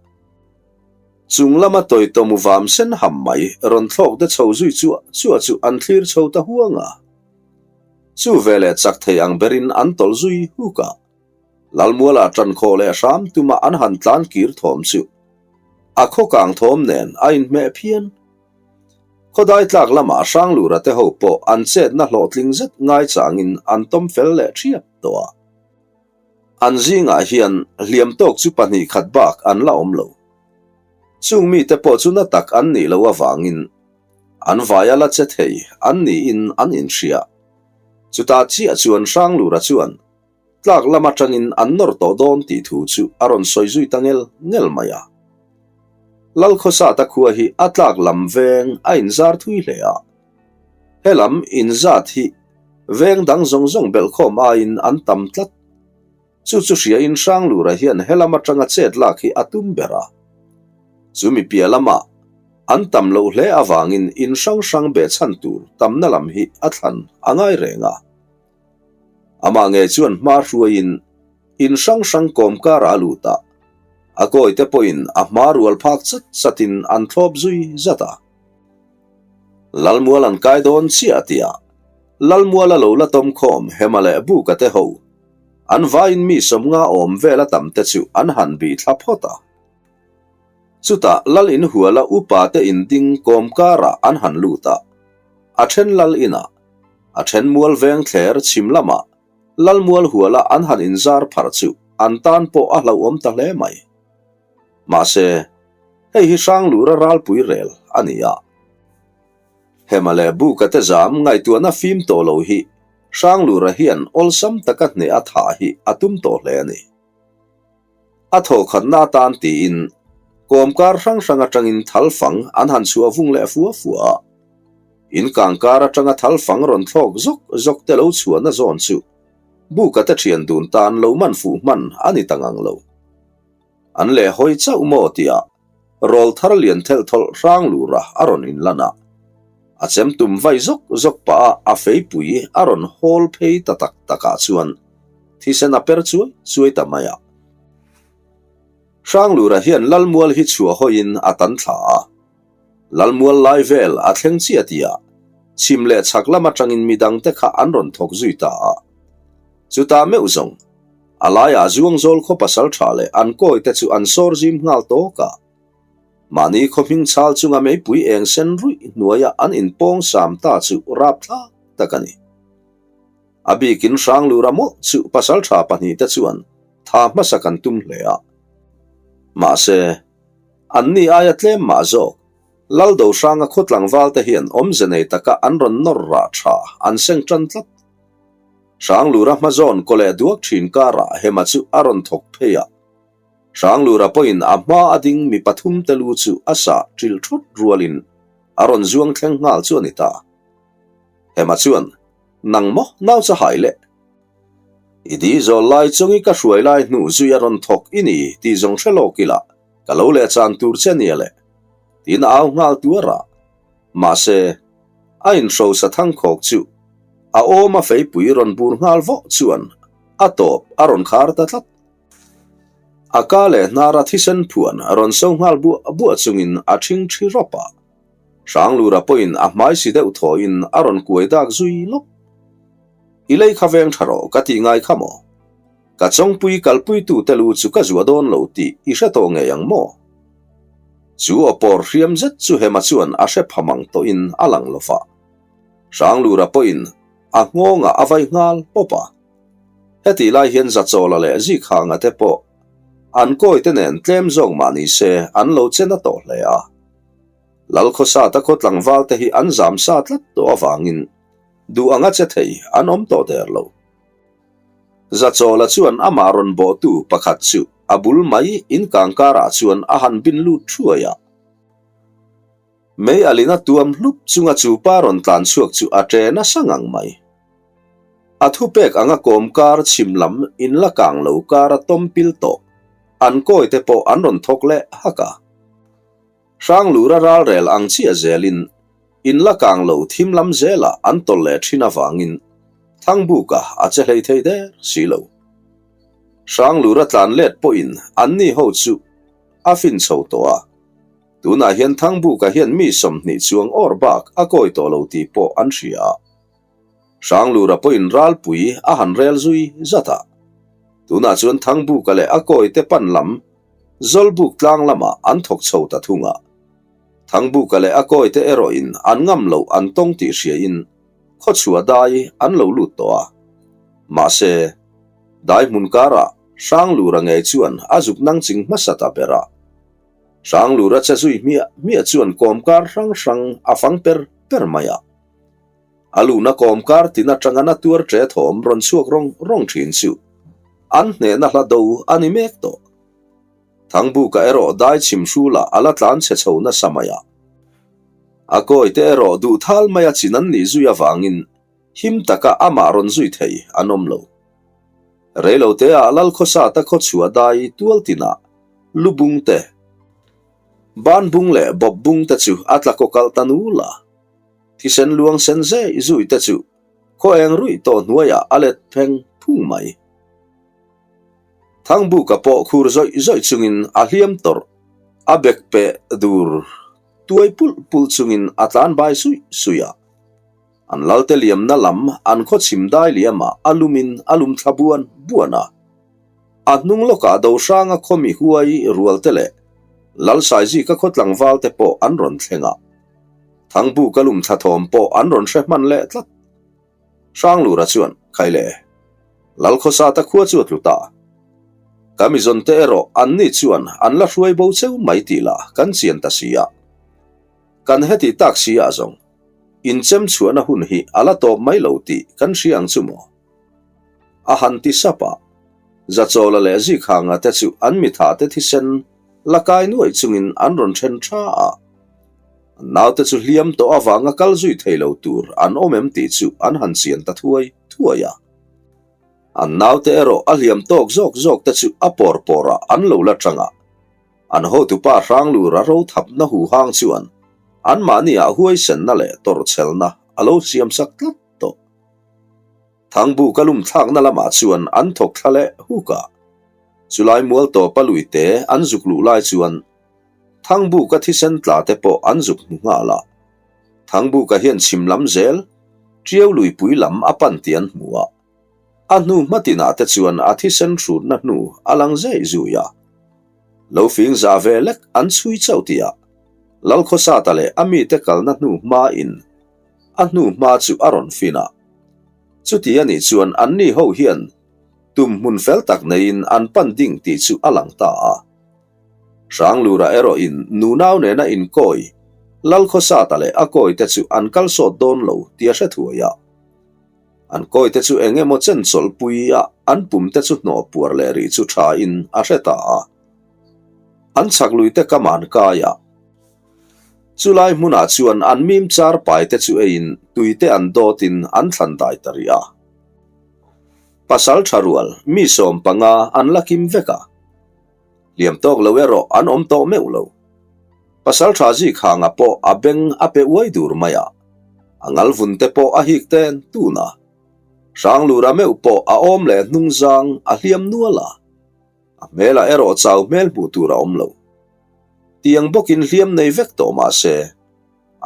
Chung lama tawitawm vam sen ham mai rawn thlawk de chho zui chuah chuah chu an thlir chho ta huang a. Chu veleh chak thei ang berin an tawlh zui huk a. Lalmuala ṭan khawh leh hram tuma an han tlan kir thawm chu a khaw kang thawm nen a inhmeh phian. Khawdai tlak lamah Hranglura te ho pawh an chetna hlawhtling zet ngaichangin an tawm fel leh ṭhiap tawh a. An zingah hian hliam tawk chu pahnih khat bak an la awm lo. Chung mite pawh chu na tak an nih loh avangin an vaia la che thei an niin an inhria. Chutah chiah chuan Hranglura chuan tlak lam atangin an nawr tawh dawn tih thu chu a rawn sawi zui ta ngel ngel mai a. Lalkhawsata khua hi a tlak lam veng a inzar thui hle a. Helam inzat hi veng dang zawng zawng belhkhawm aiin an tam tlat. Chu chu hriain Hranglura hian helam atanga chet lak hi a tum ber a. Chumi piah lamah an tam loh hle avangin in hrang hrang behchhan tur tamna lam hi a thlan a ngai reng a. Amah ngei chuan hma hruaiin in hrang hrang kawm karah a lut a, a kawite pawhin a hma rual phak chat chatin an thlawp zui zat a. Lalmual an kai dawn chiah tia Lalmuala lo la tawm khawm Hema leh Buka te ho an vaiin mi sawmnga awm vel a tam te chu an han bih thla phawt a. Chutah Lal inhuala upa te inding kawm karah an han lut a, a then Lal inah, A then mual veng thler chhim lamah Lalmual huala an han inzar pharh chu an tan pawh a hlauhawm ta hle mai. Mahse, hei hi Hranglura ralpui rel a ni a. Hema leh Buka te zam ngaihtuahna fim tawh lo hi Hranglura hian awlsam taka hneh a thah hi a tum tawh hle a ni. A thawkhatna atan tiin kawmkar hrang hrang atangin thalfang an han chhuah vung leh fua fua a. In kangkar atanga thalfang rawn thlawk zawk zawk te lo chhuahna zawn chu Buka te thian dun tan lo man fuh hman a ni ta ngang lo. An leh hawi chauh maw tia rawl thar lian thelh thawlh hrang lura a rawn inlan a. A chem tum vai zawk zawk pah a a feipui a rawn hawl phei ta tak takah chuan thisen a per chuai chuai ta mai a. Hranglura hian Lalmual hi chhuah hawiin a tan thla a. Lalmual lai vel a thleng chiah tia chhim leh chhak lam atangin midangte kha an rawn thawk zui ta a. Chutah meuh zawng A laiah Zuangzawl khaw pasal tha leh an kawite chu an sawr zim nghal tawk a. Mahni khaw hming chal chunga meipui eng sen ruih hnuaia an inpawng sam ta chu rapthlak tak a ni. A bikin Hranglura mawlh chu pasal tha pahnihte chuan tha hmasa kan tum hle a. Mahse, anni aia tlem mah zawk, Laldo Hranga khaw tlangvalte hian awmze nei taka an rawn nawr rah tha an seng tan tlat. Hranglura hmazawn kaw leh duak thin karah Hema chu a rawn thawk phei a. Hranglura pawhin a hma a ding mi pathum te lu chu a sah ṭil thut rualin a rawn zuang thleng nghal chu a ni ta. Hema chuan, Nang maw nau cha hai le? I di zawl lai chungi ka hruai lai hnu zui a rawn thawk i ni tih zawng hre lawk ila ka lo leh chan tur che nia le. Tiin a au nghal tuar a. Mahse, a inhrosa thangkhawk chu a awm a feipui rawn bur nghal vawh chuan a tawp a rawn khar ta tlat. A ka leh hnara thisen phuan rawn so nghal buah buah chungin a ṭhing ṭhi rawp a. Hranglura pawhin a hmai si deuh thawiin a rawn kuai dak zui lawk. I lei kha veng ṭha rawh ka tih ngai kha maw? Ka chawngpui kalpuitute lu chu ka zuah dawn lo tih i hre tawh ngei ang maw? Chu aw pawr hriam zet chu Hema chuan a hre pha mang tawhin a lang lo va. Hranglura pawhin a nghawngah a vai nghal pawp a. Hetih lai hian Zachawla leh Zikhanga te pawh an kawite nen tlem zawk mah ni se an lo che na tawh hle a. Lalkhawsata khaw tlangval te hi an zam sa tlat tawh avangin duh anga che thei an awm tawh der lo. Zachawla chuan amah rawn bawhtu pakhat chu a bul mai inkang karah chuan a han bin lut thuai a. Mei alina tuam hlup chunga chu pa rawn tlan chhuak chu a ṭe nasa ngang mai. A thupek anga kawm kar chhim lam in la kang lo kara tawm pil tawh an kawi te pawh an rawn thawk leh hak a. Hranglura ralrel ang chiah zelin in la kang lo thim lam zelah an tawlh leh thin avangin Thangbuka a che hlei thei der si lo. Hranglura tlan let pawhin anni ho chu a fin chho tawh a. Tunah hian Thangbuka hian mi 20 chuang awr bak a kawi tawh lo tih pawh an hria a. Hranglura pawhin ralpui a han rel zui zat a. Tunah chuan Thangbuka leh a kawite pan lam Zawlbuk tlang lamah an thawk chho ta thung a. Thangbuka leh a kawite erawhin an ngam loh an tawng tih hriain khawchhuah dai an lo lut tawh a. Mahse, dai hmun karah Hranglura ngei chuan a zuk nang ching hmasa ta ber a. Hranglura che zui hmiah hmiah chuan kawmkar hrang hrang a fang per per mai a. A luhna kawmkar tin atanga na tuar ṭe thawm rawn chhuak rawng rawng ṭhin chu an hnehna hla do a ni mek tawh. Thangbuka erawh dai chhim hrulah a la tlan chhe chho nasa mai a. A kawite erawh duh thal maia chin an nih zui avangin him taka amah rawn zui thei an awm lo. Reiloteah Lalkhawsata khawchhuah dai tual tinah lubung te, banbung leh bawpbung te chu a tla kaw kalh ta nul a. Thisen luang sen zei zui te chu khaw eng ruih tawh hnuaiah a let pheng phung mai. Thangbuka pawh khur zawih zawih chungin a hliam tawrh, a bek peh dur tuai pulh pulh chungin a tlan bai suih suih a. An lalte liamna lam an khaw chhim dai liamah a lumin a lum thla buan buan a. A hnung lawkah Dohranga khaw mi huai rualte leh Lalsaizika khaw tlangvalte pawh an rawn thleng a. Thangbuka lum thla thawm pawh an rawn hre hman leh tlat. Hranglura chuan, Khai le, Lalkhawsata khua chu a tlu ta. Ka mizawnte erawh anni chuan an la hruai bo cheu mai tih lah kan chian ta si a. Kan heti tak si ah zawng, inchem chhuahna hun hi a la tawp mai lo tih kan hria ang chu maw? A han ti sap a, Zachawla leh Zikhanga te chu an mithate thisen la kai nuaih chungin an rawn then tha a. An naute chu hliam tawh avanga kal zui thei lo tur an awm em tih chu an han chian ta thuai thuai a. An naute erawh a hliam tawk zawk zawk te chu a pawr pawrah an lo la tang a. An hotupa Hranglura ro thapna huhang chuan anmahniah huaisenna leh tawrhchhelna a lo siamsak tlat tawh. Thangbu ka lum thlakna lamah chuan an thawk thla leh huk a. Chulai mual tawpa luite an zuk luh lai chuan Thangbu ka thisen tla te pawh an zuk hmu nghal a. Thangbu ka hian chhim lam zel Tiau luipui lam a pan tih an hmu a. A hnu hmatinah te chuan a thisen hrutna hnu a lang zei zui a. Lo fing za ve lek an chhui chauh tih ah Lalkhawsata leh a mite kalna hnu hma in a hnu hma chu a rawn fin a. Chuti a nih chuan anni ho hian tum hmun fel tak neiin an pan ding tih chu a lang ta a. Hranglura erawhin nunau nena inkawi Lalkhawsata leh a kawite chu an kal sawt dawn lo tih a hre thuai a. An kawite chu eng emaw chen chawlhpui a an pumte chu hnawh puar leh rih chu thain a hre ta a. An chhak luite kam an kai a. Chulai hmunah chuan an mim char paite chu eiin tuite an dawtin an thlan dai ta rih a. Pasal tha rual mi 15 an la kim vek a. Hliam tawk lo erawh an awm tawh meuh lo. Pasal tha Zikhanga pawh a beng a pe uai dur mai a. A ngal vun te pawh a hik ten tun a. Hranglura meuh pawh a awm leh hnung zang a hliam nual a. A hmelah erawh chau hmel hmuh tur a awm lo. Tiang bawkin hliam nei vek tawh mah se,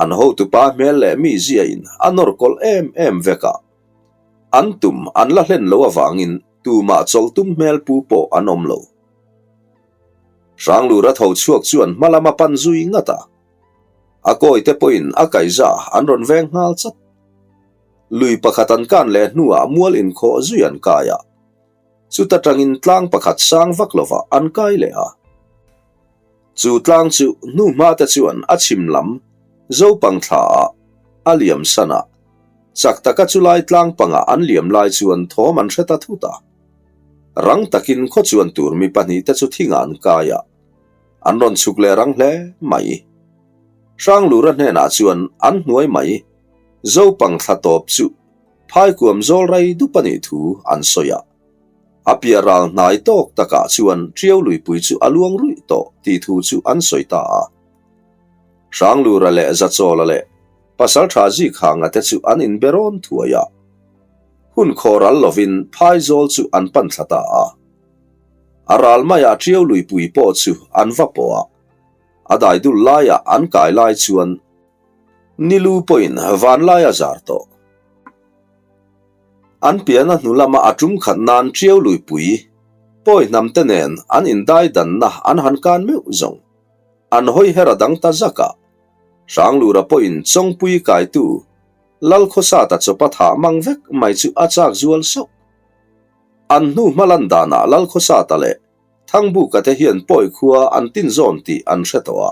an hotupa hmel leh mi ziain a nawr kawlh em em vek a. An tum an la hlen lo avangin tumah chawlh tum hmel pu pawh an awm lo. Hranglura tho chhuak chuan hma lama pan zui ngat a. A kawite pawhin a kaihza an rawn veng nghal chat. Lui pakhat an kan leh hnuah mual inkhawh zui an kai a. Chuta tangin tlang pakhat sang vak lovah an kai leh a. Chu tlang chu hnuhma te chuan a chhim lam Zopang thla ah a liam san a. Chak taka chulai tlang pangah an liam lai chuan thawm an hre ta thut a. Rang takin khaw chuan tur mi pahnih te chu thingah an kai a. An rawn chhuk leh rang hle mai. Hranglura hnenah chuan an hnuai mai Zopang thla tawp chu Phaikuam zawl rai dup a nih thu an sawi a. A piah ral hnai tawk takah chuan Tiau luipui chu a luang ruih tawh tih thu chu an sawi ta a. Hranglura leh Zachawla leh Pasaltha Zikhanga te chu an inbe rawn thuai a. Hun khaw ral lovin Phaizawl chu an pan thla ta a. A ral maiah Tiau luipui pawh chu an va pawh a. A dai dul laia an kai lai chuan Nilu pawhin vanlai a zar tawh. An piana hnu lama a tum khat nan Ṭiau luipui pawi hnamte nen an indai danna an han kan meuh zawng. An hawi her a dang ta zak a. Hranglura pawhin Chawngpui kaitu Lalkhawsata chawpa thah mang vek mai chu a chak zual sauh. An hnu hma lan danah Lalkhawsata leh Thangbuka te hian pawi khua an tin zawn tih an hre tawh a.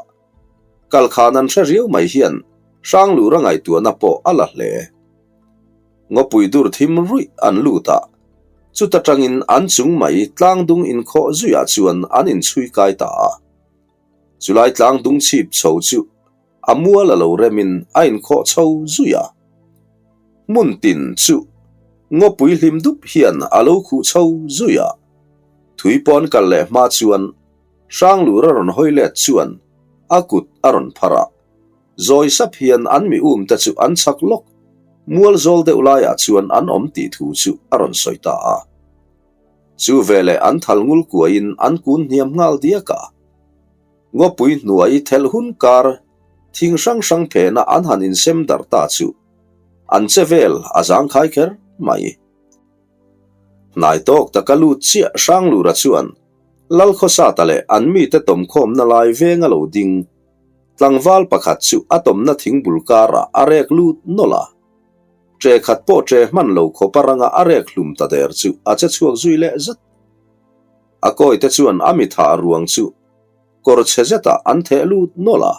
Kalkhan an hre riau mai hian Hranglura ngaihtuahna pawh a la hle. Ngawpui dur thim ruih an lut a, chuta tangin an chung mai tlangdung inkhawh zuiah chuan an inchhui kai ta a. Chulai tlangdung chhip chho chu a mual a lo remin a inkhawh chho zui a. Hmun tin chu ngawpui hlim dup hian a lo khuh chho zui a. Thui pawn kal leh hma chuan Hranglur a rawn hawi let chuan a kut a rawn phar a. Zawi sap hian an mi um te chu an chak lawk, mual zawl deuh laiah chuan an awm tih thu chu a rawn sawi ta a. Chu veleh an thal ngul kuaiin an kun hniam nghal diak a. Ngawpui hnuai thelh hun kar thing hrang hrang phena an han insem darh ta chu an che vel a zangkhai kher mai. Hnai tawk taka lut chiah Hranglura chuan Lalkhawsata leh an mite tawmkhawmna lai veng a lo ding. Tlangval pakhat chu a tawmna thingbul karah a rek lut nawlh a. Ṭe khat pawh ṭe hman lo khawpa ranga a rek hlum ta der chu a che chhuak zui leh zat. A kawite chuan a mitha ruang chu kawr chhe zetah an theh lut nawlh a.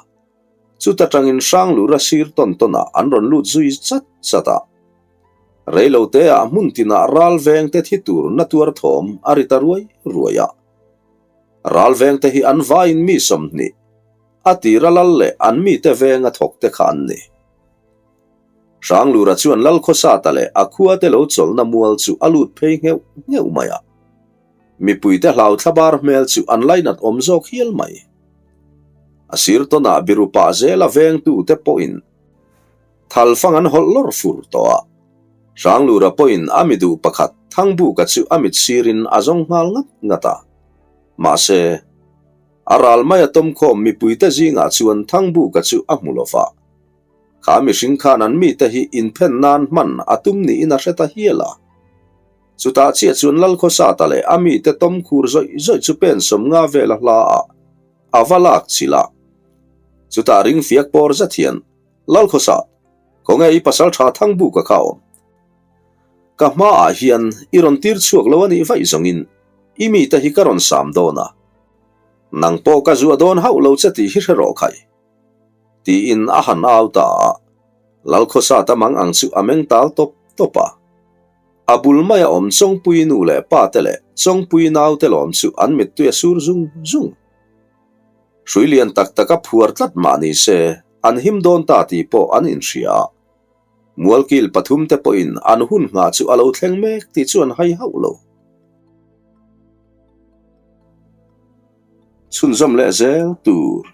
Chuta tangin Hranglura sir tawn tawnah an rawn lut zui chat chat a. Reiloteah hmun tinah ral vengte thi tur na tuar thawm a ri ta ruai ruai a. Ral vengte hi an vaiin mi 20, a tira lal leh an mite venga thawkte kha an ni. Hranglura chuan Lalkhawsata leh a khuate lo chawlhna mual chu a lut phei ngheuh ngheuh mai a. Mipuite hlau thlabar hmel chu an lainat awm zawk hial mai. A sir tawnah biru pah zela vengtute pawhin thalfang an hawlh lawr fur tawh a. Hranglura pawhin a mi duh pakhat Thangbuka chu a mit sirin a zawng nghal ngat ngat a. Mahse, a ral maia tawmkhawm mipuite zingah chuan Thangbuka chu a hmu lo va. Kha mihring khan an mite hi inphen nan hman a tum niin a hre ta hial a. Chutah chiah chuan Lalkhawsata leh a mite tawm khur zawih zawih chu pen 50 vela hla ah a va lak chilh a. Chutah ring fiak pawr zet hian, Lalkhawsat, khawnge i pasal tha Thangbuka kha awm? Ka hmaah hian i rawn tir chhuak lo a nih vaih zawngin i mite hi ka rawn sam dawn a. Nang pawh ka zuah dawn hauh lo che tih hi hre rawh khai. Tiin a han au ta a. Lalkhawsata mang ang chu a meng tal tawp tawp a. A bul maia awm Chawngpui nu leh pa te leh Chawngpui nau te lawm chu an mittui a sur zung zung. Hrui lian tak tak a phuar tlat mah ni se, an him dawn ta tih pawh an inhria a. Mualkil pathum te pawhin an hun nghah chu a lo thleng mek tih chu an hai hauh lo. Chhunzawm leh zel tur.